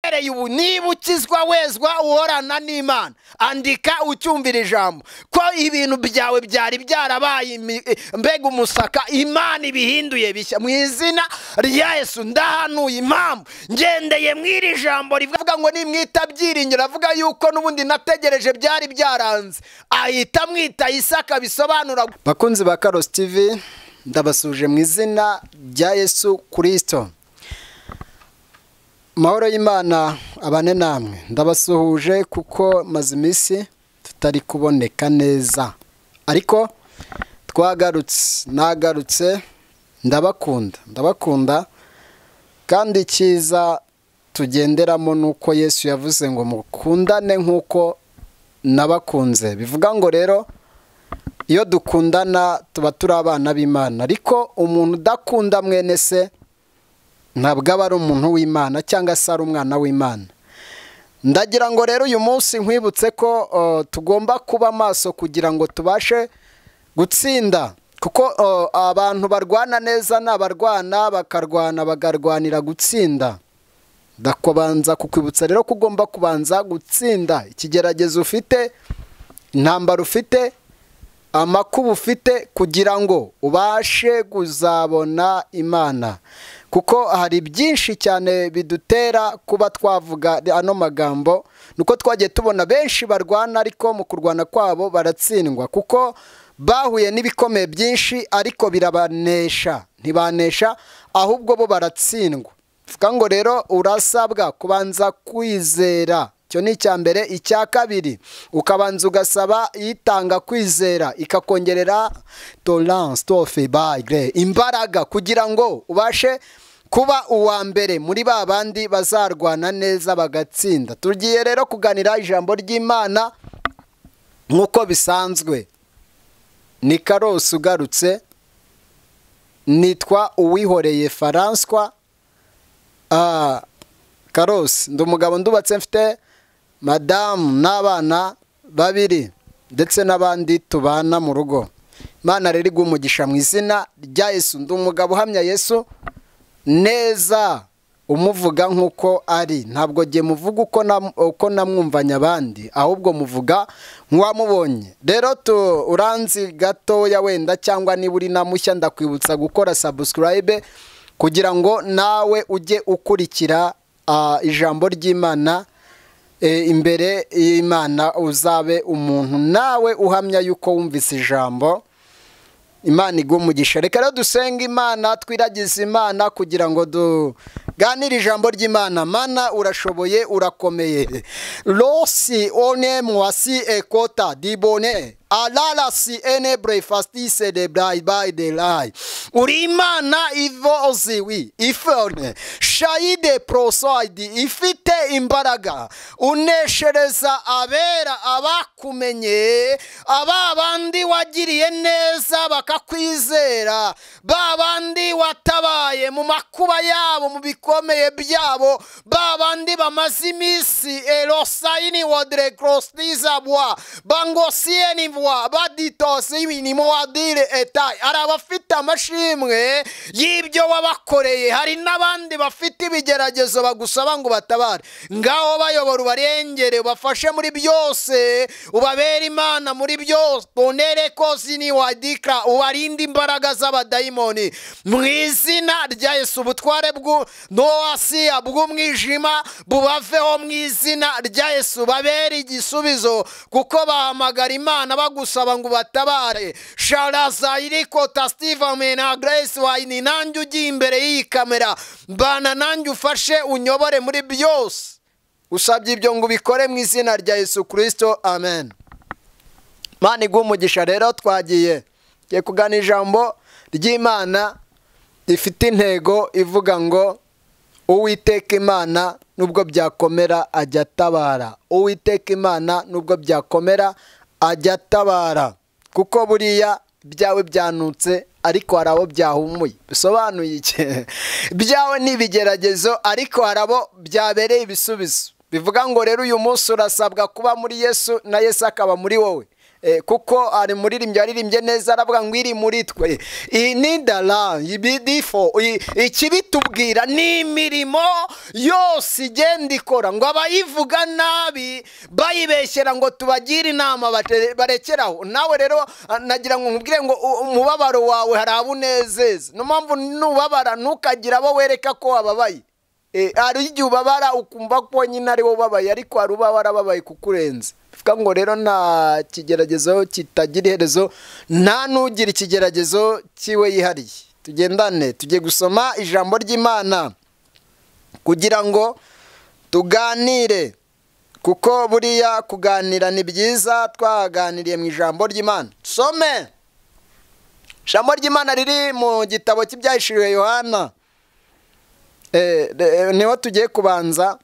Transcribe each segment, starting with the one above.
Uhereye ubu niba ukizwa wezwa uhorana n'Imana, andika ucyumvira ijambo ko ibintu byawe byari byarabaye mbega umusaka, Imana ibihinduye bishya mu izina rya Yesu. Ndahanuye impamvu ngendeye mw'iri jambo rivuga ngo nimwita byiringiro, avuga yuko n'ubundi nategereje byari byaranze, ahita mwita Isaka, bisobanura. Bakunzi ba Karosi TV, ndabasuje mu izina rya Yesu Kristo. Mahoro y'Imana abane namwe. Ndabasuhuje kuko maze iminsi tutari kuboneka neza, ariko twagarutse, nagarutse. Ndabakunda, ndabakunda, kandi icyiza tugenderamo nuko Yesu yavuze ngo mukundane nkuko nabakunze. Bivuga ngo rero iyo dukundana tuba turi abana b'Imana, ariko umuntu udakunda mwene se ntabwo aba ari umuntu w'Imana cyangwa se ari umwana w'Imana. Ndagira ngo rero uyu munsi nkwibutse ko tugomba kuba maso kugira ngo tubashe gutsinda, kuko abantu barwana neza n'abarwana bakarwana bakarwanira gutsinda. Ndakubanza kukwibutsa rero ko ugomba kubanza gutsinda ikigeragezo ufite, intambara ufite, amakuba ufite, kugira ngo ubashe kuzabona Imana. Kuko hari byinshi cyane bidutera kuba twavuga ano magambo, nuko twagiye tubona benshi barwana ariko mu kurwana kwabo baratsindwa, kuko bahuye n'ibikomeye byinshi ariko birabanesha, ntibanesha ahubwo bo baratsindwa. Vuga ngo rero urasabwa kubanza kwizera, icyo ni icya mbere. Icya kabiri, ukabanza ugasaba itanga kwizera ikakongerera tolerance tofe by grey imbaraga, kugira ngo ubashe kuba uwa mbere muri ba bandi bazarwana neza bagatsinda. Tugiye rero kuganira ijambo ry'Imana nkuko bisanzwe. Ni Karosi ugarutse, nitwa Uwihoreye François. Karosi, ndi umugabo ndubatse, mfite madamu n'abana babiri ndetse n'abandi tubana mu rugo. Imana rero iguhe umugisha mu izina rya Yesu. Ndi umugabo uhamya Yesu neza, umuvuga nkuko ari. Ntabwo jye muvuga uko namwumvanye abandi, ahubwo muvuga nk'uwamubonye. Rero uranzi gatoya wenda, cyangwa niba uri na mushya, ndakwibutsa gukora subscribe kugira ngo nawe ujye ukurikira ijambo ry'Imana. Imbere y'Imana uzabe umuntu nawe uhamya yuko wumvise ijambo. Imana iguhe umugisha. Reka rero dusenge Imana, twiragize Imana kugira ngo tuganire ijambo ry'Imana. Mana urashoboye, urakomeye. Losi one mwasi ekota dibone alala si ene brefastise de brai by de lai. Uri Imana ivozi wi ifone shaide prosoidi ifite imbaraga, uneshereza abera abakumenye, aba bandi wagiriye neza bakakwizera, ba bandi watabaye mu makuba yabo, mu bikomeye byabo, ba bandi bamaze iminsi erosaini wodre crostiza bwa bangosieni bwa baditose ibinimo wadire etai. Hari abafite amashimwe y'ibyo wabakoreye, hari n'abandi bafite ibigeragezo bagusaba ngo batabare. Ngaho bayobora, ubarengere, ubafashe muri byose, ubabere Imana muri byose. Tonere kozini wadikra, ubarinde imbaraga z'abadayimoni mu izina rya Yesu. Ubutware bw'Noasiya bw'umwijima bubaveho mu izina rya Yesu, babere igisubizo, kuko bahamagara Imana bagusaba ngo batabare. Sharazairiko tastiva mena grace wine, nanjye ugiye imbere y'iyi kamera, bana nanjye ufashe unyobore muri byose. Usabye ibyo ngo ubikore mu izina rya Yesu Kristo, amen. Imana iguhe umugisha. Rero twagiye kugana ijambo ry'Imana rifite intego ivuga ngo Uwiteka Imana nubwo byakomera ajya atabara. Uwiteka Imana nubwo byakomera ajya atabara, kuko buriya byawe byanutse ariko hari abo byahumuye. Bisobanuye iki? Byawe ni ibigeragezo ariko hari abo byabereye ibisubizo. Bivuga ngo rero uyu munsi urasabwa kuba muri Yesu na Yesu akaba muri wowe. Kuko ari muririmbyi aririmbye neza, aravuga ngo iri muri twe inidara ibidifo. Ikibitubwira ni imirimo yose igenda ikora, ngo abayivuga nabi bayibeshyera ngo tubagire inama barekeraho. Nawe rero nagira ngo nkubwire ngo umubabaro wawe hari abo unezeza. Niyo mpamvu nubabara ntukagira abo wereka ko wababaye. Hari igihe ubabara ukumva ko nyine ari wowe ubabaye, ariko hari uba warababaye kukurenza. Bivuga ngo rero nta kigeragezo kitagira iherezo, nta n'ugira ikigeragezo cyiwe yihariye. Tugendane, tujye gusoma ijambo ry'Imana kugira ngo tuganire, kuko buriya kuganira ni byiza. Twaganiriye mu ijambo ry'Imana. Some ijambo ry'Imana riri mu gitabo cy'ibyahishuriwe Yohana, niho tugiye kubanza,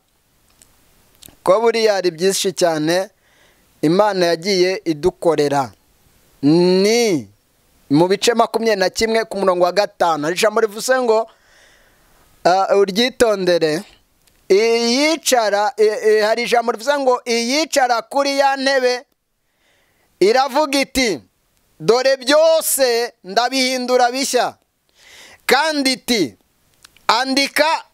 ko buriya ari byinshi cyane Imana yagiye idukorera. Ni mu bice 21 ku murongo wa 5, ijambo rivuze ngo uryitondere. Iyicara, hari ijambo rivuze ngo iyicara kuri ya ntebe iravuga iti dore byose ndabihindura bishya, kandi iti andika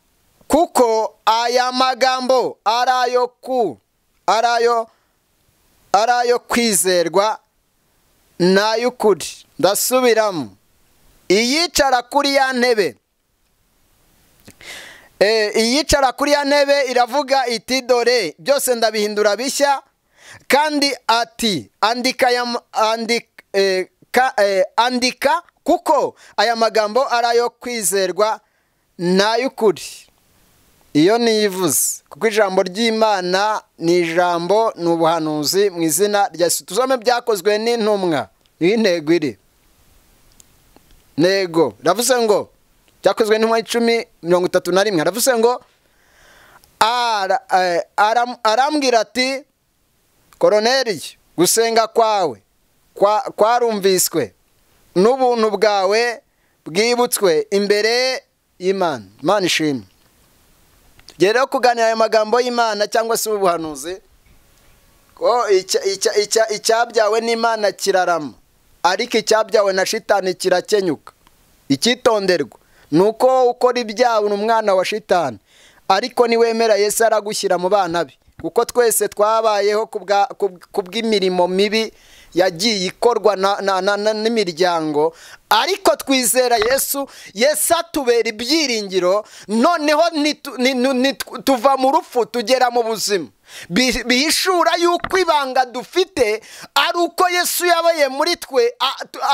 kuko aya magambo arayo kwizerwa n'ay'ukuri. Ndasubiramo, iyicara kuri ya ntebe, iyicara kuri ya ntebe iravuga iti dore byose ndabihindura bishya, kandi ati andika kuko aya magambo arayo kwizerwa n'ay'ukuri. Iyo niyivuze, kuko ijambo ry'Imana ni ijambo, ni ubuhanuzi mu izina rya Yesu. Tuzome byakozwe n'intumwa, niyo intego iri. Ntego ravuze ngo byakozwe n'intumwa 10:31, ravuze ngo arambwira ati Koroneliyo, gusenga kwawe kwarumviswe, n'ubuntu bwawe bwibutswe imbere y'Imana. Imana ishimwe. Rero kuganira aya magambo y'Imana cyangwa se ubuhanuzi, ko icyabyawe n'Imana kirarama, ariko icyabyawe na shitani kirakenyuka. Icyitonderwa nuko ukora ibyaha uri umwana wa shitani, ariko niwemera Yesu aragushyira mu bana be, kuko twese twabayeho kubw'imirimo mibi yagiye ikorwa n'imiryango, ariko twizera Yesu. Yesu atubera ibyiringiro, noneho tuva mu rupfu tugera mu buzima. Bihishura yuko ibanga dufite ari uko Yesu yabaye muri twe,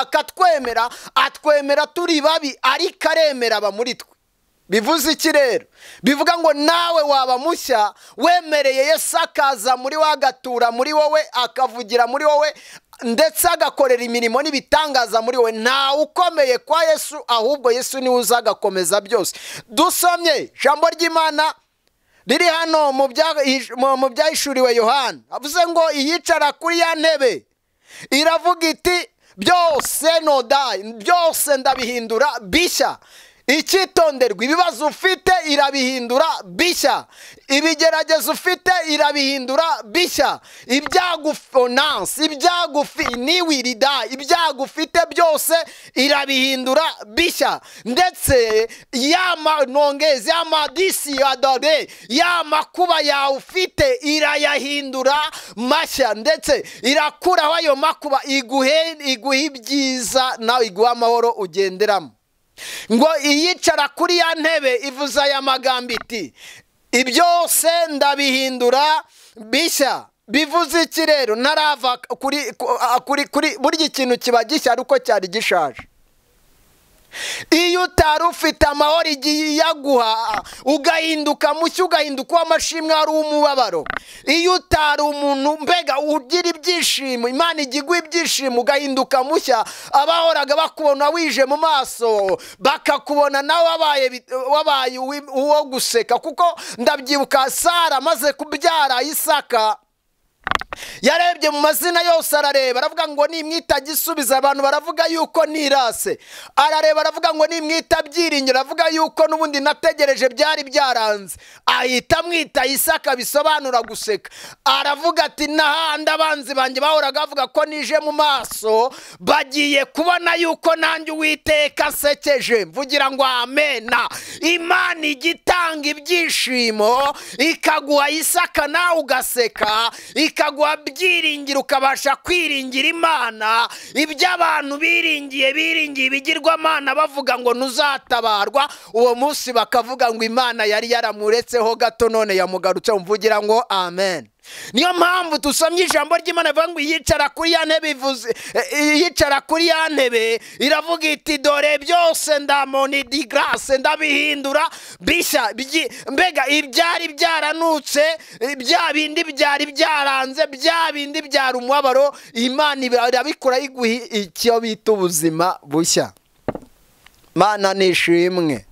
akatwemera, atwemera turi babi, ariko aremera aba muri twe. Bivuze iki rero? Bivuga ngo nawe waba mushya wemereye Yesu akaza muri we, agatura muri wowe, akavugira muri wowe, ndetse agakorera imirimo n'ibitangaza muri wowe. Ntawe ukomeye kwa Yesu, ahubwo Yesu niwe uzagakomeza byose. Dusomye ijambo ry'Imana riri hano mu byahishuriwe Yohana, avuze ngo iyicara kuri ya ntebe iravuga iti byose nodayi, byose ndabihindura bishya. Icyitonderwa, ibibazo ufite irabihindura bishya, ibigeragezo ufite irabihindura bishya, ibyagufonansi, ibyagufi niwirida, ibyago ufite byose irabihindura bishya, ndetse y'amanongezi y'amadisi adore y'amakuba yawe ufite irayahindura mashya, ndetse irakuraho ayo makuba, iguhe ibyiza nawe iguhe amahoro ugenderamo. Ngo iyicara kuri ya ntebe ivuze aya magambo iti ibyose ndabihindura bishya. Bivuze iki rero? Ntarava kuri burya ikintu kiba gishya ariko cyari gishaje. Iyo utari ufite amahoro igiye yaguha, ugahinduka mushya, ugahinduka uw'amashimwe ari umubabaro. Iyo utari umuntu mbega ugira ibyishimo, Imana ijya iguha ibyishimo, ugahinduka mushya. Abahoraga bakubona wije mu maso, bakakubona nawe wabaye uwo guseka. Kuko ndabyibuka Sara amaze kubyara Isaka, Yarebye mu mazina yose arareba, aravuga ngo nimwita Gisubizo, abantu baravuga yuko nirase. Arareba aravuga ngo nimwita Byiringiro, aravuga yuko n'ubundi nategereje byari byaranze. Ahita amwita Isaka, bisobanura guseka. Aravuga ati n'ahandi abanzi banjye bahoraga bavuga ko nije mu maso, bagiye kubona yuko nanjye Uwiteka asekeje. Mvugira ngo amena. Imana igitanga ibyishimo, ikaguha Isaka nawe ugaseka, ikaguha byiringiro ukabasha kwiringira Imana. Ibyo abantu biringiye biringiye ibigirwamana bavuga ngo ntuzatabarwa, uwo munsi bakavuga ngo Imana yari yaramuretseho gato none yamugarutse. Mvugira ngo amen. Niyo mpamvu tusomye ijambo ry'Imana rivuga ngo yicara kuri ya ntebe, ivuze yicara kuri ya ntebe iravuga iti dore byose ndamoni di grace ndabihindura bishya. Mbega ibyari byaranutse, bya bindi byari byaranze, bya bindi byari umubabaro, Imana irabikora iguha icyo bita ubuzima bushya. Mana nishimwe.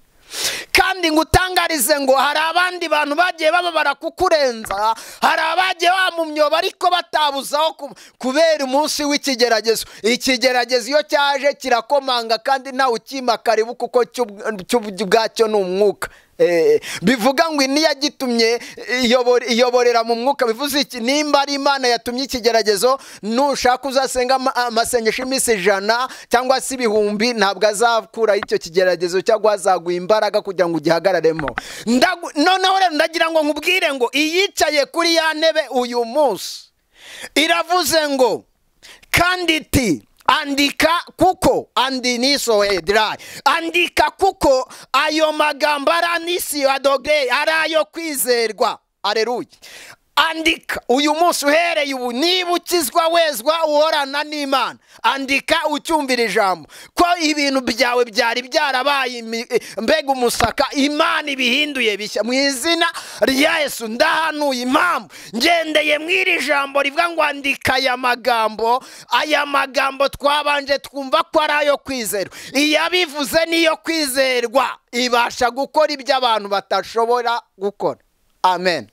Kandi ngutangarize ngo hari abandi bantu bagiye bababara kukurenza, hari abagiye bamumyoba ariko batabuzaho kubera umunsi w'ikigeragezo. Ikigeragezo iyo cyaje kirakomanga kandi nawe ukima karibu, kuko cy'ubwacyo ni umwuka. Bivuga ngo niyagitumye iyoborera mu mwuka. Bivuze iki? Nimba ari Imana yatumye ikigeragezo, nushaka uzasenga amasengesho iminsi 100 cyangwa se 1000, ntabwo azakura icyo kigeragezo cyangwa azaguha imbaraga kugira ngo ugihagararemo. Noneho rero ndagira ngo nkubwire ngo iyicaye kuri ya ntebe uyu munsi iravuze ngo kandi iti andika kuko andinisoedrai, andika kuko ayo magambo aranisi adogre arayo kwizerwa. Aleluya. Andika uyu munsi uhereye ubu, niba ukizwa wezwa uhorana n'Imana, andika ucyumvira ijambo ko ibintu byawe byari byarabaye mbega umusaka, Imana ibihinduye bishya mu izina rya Yesu. Ndahanuye impamvu ngendeye mw'iri jambo rivuga ngo andika aya magambo. Aya magambo twabanje twumva ko ari ayo kwizerwa. Iyabivuze niyo kwizerwa, ibasha gukora ibyo abantu batashobora gukora. Amen.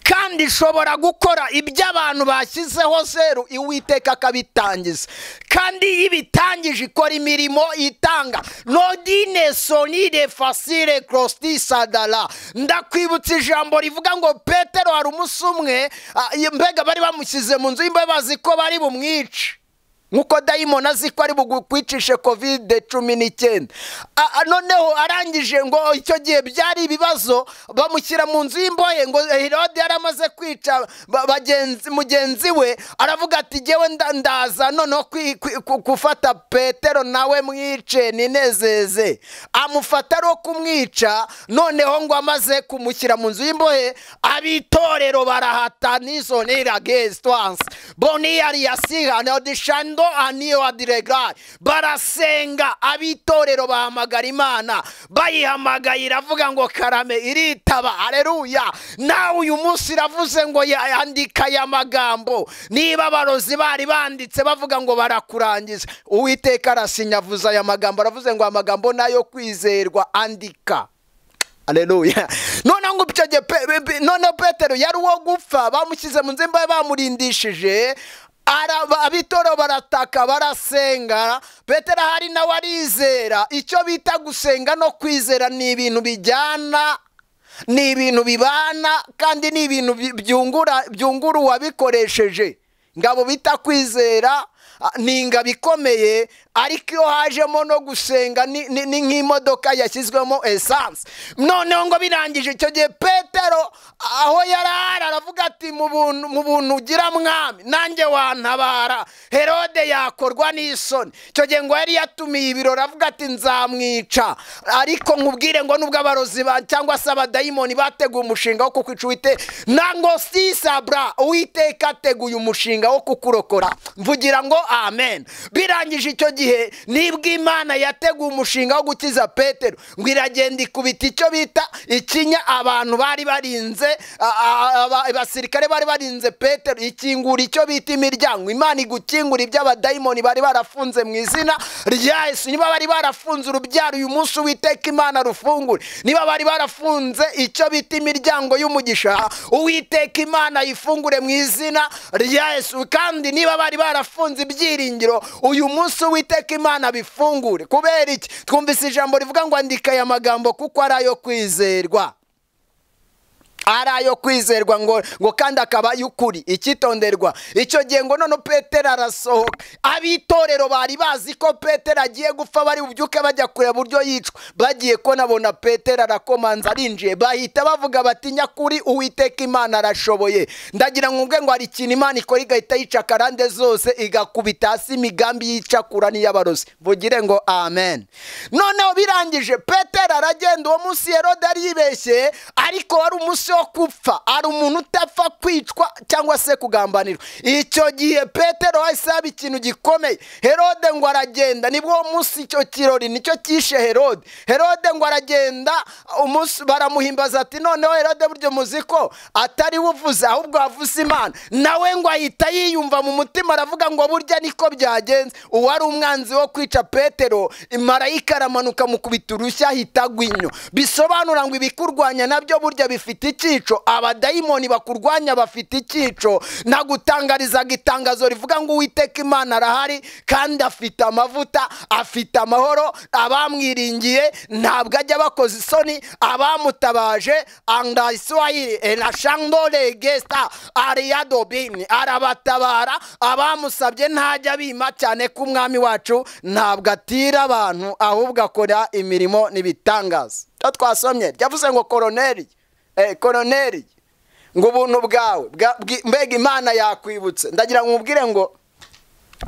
Kandi ishobora gukora ibyo abantu bashyizeho zeru, Uwiteka akabitangiza. Kandi iyo ibitangije ikora imirimo itanga. Nodine sonide facile crosti sadala. Ndakwibutsa ijambo rivuga ngo Petero hari umunsi umwe, mbega bari bamushyize mu nzu y'imbohe bazi ko bari bumwice, nkuko dayimoni azi ko ari bugukwicishe COVID-19. Noneho arangije ngo icyo gihe byari ibibazo, bamushyira mu nzu y'imbohe. Ngo Herode yaramaze kwica mugenzi we, aravuga ati jyewe ndaza noneho gufata Petero nawe mwice ninezeze. Amufata ari kumwica, noneho ngo amaze kumushyira mu nzu y'imbohe, abitorero barahata nisonera gestwans boni yasiha neodishando aniyo adiregra. Barasenga, abitorero bahamagara Imana, bayihamagaye iravuga ngo karame, iritaba. Aleluya. Nawe uyu munsi iravuze ngo yandika aya magambo. Niba abarozi bari banditse bavuga ngo barakurangiza, Uwiteka arasinyavuza aya magambo, aravuze ngo amagambo nayo kwizerwa, andika. Aleluya. Noneho ngo noneho Petero yari uwo gupfa, bamushyize mu nzu y'imbohe bamurindishije, abitoro barataka barasenga. Petero hari nawe arizera. Icyo bita gusenga no kwizera ni ibintu bijyana, ni ibintu bibana, kandi ni ibintu byungura uwabikoresheje. Ngabo bita kwizera ni ingabo ikomeye, ariko iyo hajemo no gusenga ni nk'imodoka yashyizwemo essence. Noneho ngo birangije icyo gihe Petero aho yarara aravuga ati mu buntu ugira mwami nanjye wantabara, Herode yakorwa n'isoni. Icyo gihe ngo yari yatumiye ibirori avuga ati nzamwica, ariko nkubwire ngo nubwo abarozi cyangwa se abadayimoni bateguye umushinga wo kukwica, Uwiteka nango sisabra, Uwiteka ateguye umushinga wo kukurokora. Mvugira ngo amen. Birangije icyo gihe nibwo Imana yateguye umushinga wo gukiza Petero, ngo iragenda ikubita icyo bita ikinya abantu bari barinze, abasirikare abasirikare bari barinze Petero, ikingura icyo bita imiryango. Imana igukingura iby'abadayimoni bari barafunze mu izina rya Yesu. Niba bari barafunze urubyaro, uyu munsi Uwiteka Imana rufungure. Niba bari barafunze icyo bita imiryango y'umugisha, Uwiteka Imana yifungure mu izina rya Yesu. Kandi niba bari barafunze ibyiringiro, uyu munsi Uwiteka Imana bifungure. Kubera iki? Twumvise ijambo rivuga ngo andika aya magambo kuko ari ayo kwizerwa, ari ayo kwizerwa ngo kandi akaba y'ukuri, icyitonderwa. Icyo gihe ngo none Petero arasohoka. Abitorero bari bazi ko Petero agiye gupfa, bari bubyuke bajya kureba buryo yicwa. Bagiye ko nabona Petero arakomanza arinjiye, bahita bavuga bati nyakuri Uwiteka Imana arashoboye. Ndagira ngo ngo hari ikintu Imana ikora igahita yica karande zose, igakubita hasi imigambi yicakura n'iy'abarozi. Mvugire ngo amen. Noneho birangije Petero aragenda. Uwo munsi Herode aribeshye, ariko wari umunsi wo gupfa, ari umuntu utapfa kwicwa cyangwa se kugambanirwa. Icyo gihe Petero ahise haba ikintu gikomeye. Herode ngo aragenda, nibwo uwo munsi icyo kirori nicyo cyishe Herode. Herode ngo aragenda, umunsi baramuhimbaza ati noneho Herode buryo muzi ko atari uvuze ahubwo avuze Imana. Nawe ngo ahita yiyumva mu mutima aravuga ngo burya niko byagenze. Uwari umwanzi wo kwica Petero, marayika aramanuka mukubita urushyi ahita agwa inyo. Bisobanura ngo ibikurwanya nabyo burya bifite icyico, abadayimoni bakurwanya bafite icyico. Nagutangarizaga itangazo rivuga ngo Uwiteka Imana arahari kandi afite amavuta, afite amahoro. Abamwiringiye ntabwo ajya bakoza isoni, abamutabaje andaiswahili enashandole gesta ariadobini arabatabara. Abamusabye ntajya bima, cyane ko umwami wacu ntabwo atira abantu, ahubwo akora imirimo n'ibitangaza. Twasomye ryavuze ngo koroneri, koroneri ngo ubuntu bwawe mbega Imana yakwibutse. Ndagira ngo mubwire ngo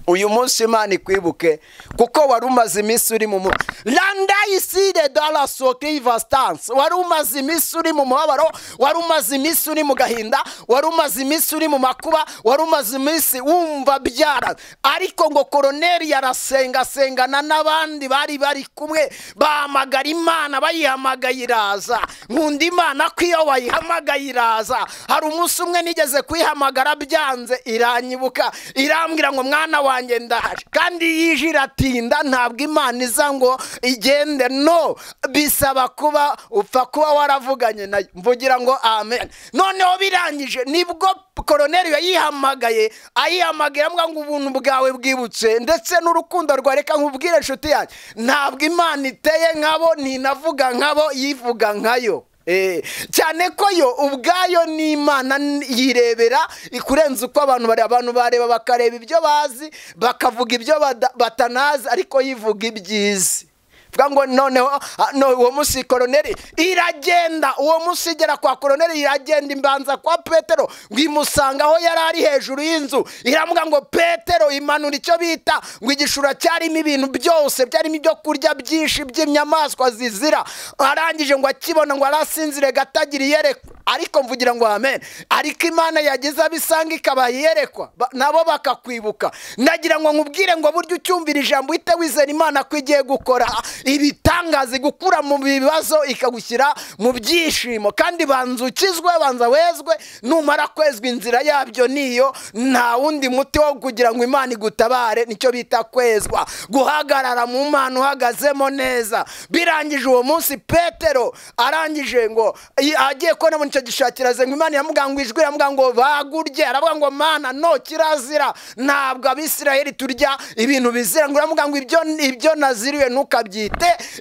uyu munsi Imana ikwibuke, kuko wari umaze iminsi uri mu landa iside dala sokiva stance. Wari umaze iminsi uri mu mubabaro, wari umaze iminsi uri mu gahinda, wari umaze iminsi uri mu makuba, wari umaze iminsi wumva byara. Ariko ngo koroneri yarasenga sengana n'abandi bari bari kumwe, bahamagara Imana, bayihamagaye iraza. Nkunda Imana ko iyo wayihamagaye iraza. Hari umunsi umwe nigeze kuyihamagara byanze, iranyibuka irambwira ngo mwana wanjye ndaje. Kandi yije iratinda, ntabwo Imana iza ngo igende, no bisaba kuba upfa kuba waravuganye nayo. Mvugira ngo amen. Noneho birangije nibwo koroneri yayihamagaye, ayihamagaye avuga ngo ubuntu bwawe bwibutse ndetse n'urukundo rwawe. Reka nkubwire inshuti yanjye, ntabwo Imana iteye nkabo, ntinavuga nkabo, yivuga nkayo. Cyane ko yo ubwayo ni Imana yirebera ikurenza uko abantu bari. Abantu bareba bakareba ibyo bazi, bakavuga ibyo batanazi, ariko yivuga ibyizi. Vuga ngo noneho no, uwo munsi koroneri iragenda. Uwo munsi igera kwa koroneri iragenda, imbanza kwa Petero ngo imusanga aho yari ari hejuru y'inzu. Iramuga ngo Petero, imanura icyo bita ngo igishura cyarimo ibintu byose, byarimo ibyo kurya byinshi by'inyamaswa zizira. Arangije ngo akibona ngo arasinzire gatagira iyerekwa. Ariko mvugira ngo amen. Ariko Imana yagize abisanga ikabaha iyerekwa, nabo bakakwibuka. Ndagira ngo nkubwire ngo buryo ucyumvira ijambo uhite wizera Imana ko igiye gukora ibitangaza, igukura mu bibazo ikagushyira mu byishimo. Kandi banza ukizwe, banza wezwe, numara kwezwa inzira yabyo niyo, nta wundi muti wo kugira ngo Imana igutabare. Nicyo bita kwezwa, guhagarara mu Mana uhagazemo neza. Birangije uwo munsi Petero arangije ngo agiye kubona muri icyo gishakiraze ngo Imana iramubwira ngo ijwi iramubwira ngo bagurye. Aravuga ngo Mana no kirazira, ntabwo Abisirayeli turya ibintu bizira. Ngo iramubwira ngo ibyo naziriwe ntukabyite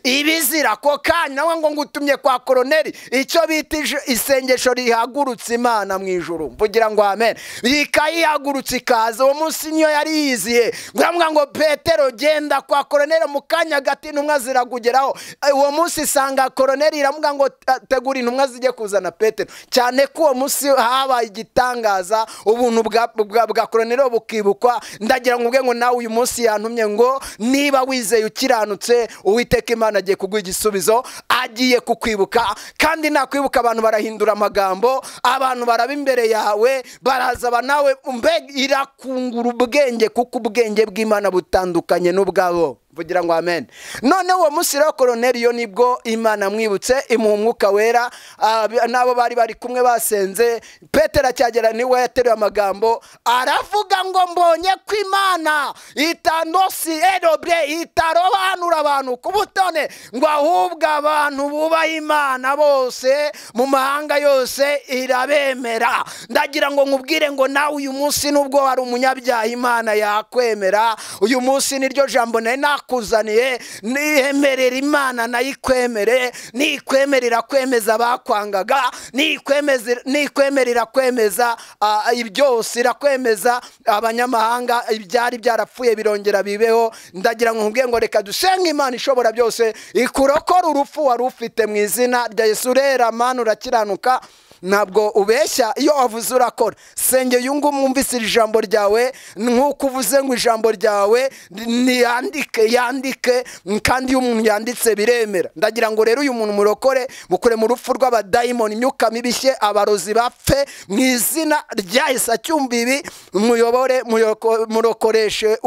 ibizira. Ko kanya nawe ngo ngutumye kwa koroneri, icyo bita isengesho rihagurutse Imana mu ijuru. Mvugira ngo amen. Ikayihagurutse ikaza. Uwo munsi niyo yari yiziye. Ngo iramubwira ngo Petero genda kwa koroneri, mu kanya gato intumwa ziragugeraho. Uwo munsi isanga koroneri iramubwira ngo tegura intumwa zijye kuzana Petero. Cyane ko uwo munsi habaye igitangaza, ubuntu bwa koroneri bukibukwa. Ndagira ngo ubwe ngo nawe uyu munsi yantumye ngo niba wizeye ukiranutse, Uwiteka Imana agiye kuguha igisubizo, agiye kukwibuka. Kandi nakwibuka abantu barahindura amagambo, abantu baraba imbere yawe, baraza nawe mbega irakungura ubwenge, kuko ubwenge bw'Imana butandukanye n'ubwabo. Mvugira ngo amen. None uwo munsi rero Koroneliyo nibwo Imana mwibutse, imuha umwuka wera, nabo bari kumwe basenze. Petero acyagera niwe yateruye amagambo aravuga ngo mbonye ko Imana itanosi erobre itarobanura abantu ku butone, ngo ahubwo abantu bubaha Imana bose mu mahanga yose irabemera. Ndagira ngo nkubwire ngo nawe uyu munsi nubwo wari umunyabyaha Imana yakwemera. Uyu munsi niryo jambo nari nakuzaniye, niyemerera Imana nayikwemere, nikwemerera kwemeza abakwangaga, nikwemerera kwemeza ibyose, irakwemeza abanyamahanga, ibyari byarapfuye birongera bibeho. Ndagira ngo nkubwire ngo reka dusenge Imana ishobora byose ikurokora urupfu wari ufite mu izina rya Yesu. Rera Mana urakiranuka, ntabwo ubeshya, iyo wavuze urakora. Senge yungu mwumvise ijambo ryawe, nkuko uvuze ngo ijambo ryawe niyandike, yandike, kandi iyo umuntu yanditse biremera. Ndagira ngo rero uyu muntu murokore, mukure mu rupfu rw'abadayimoni, imyuka mibishye, abarozi bapfe mu izina rya Yesu. Acyumva ibi muyobore, murokoreshe.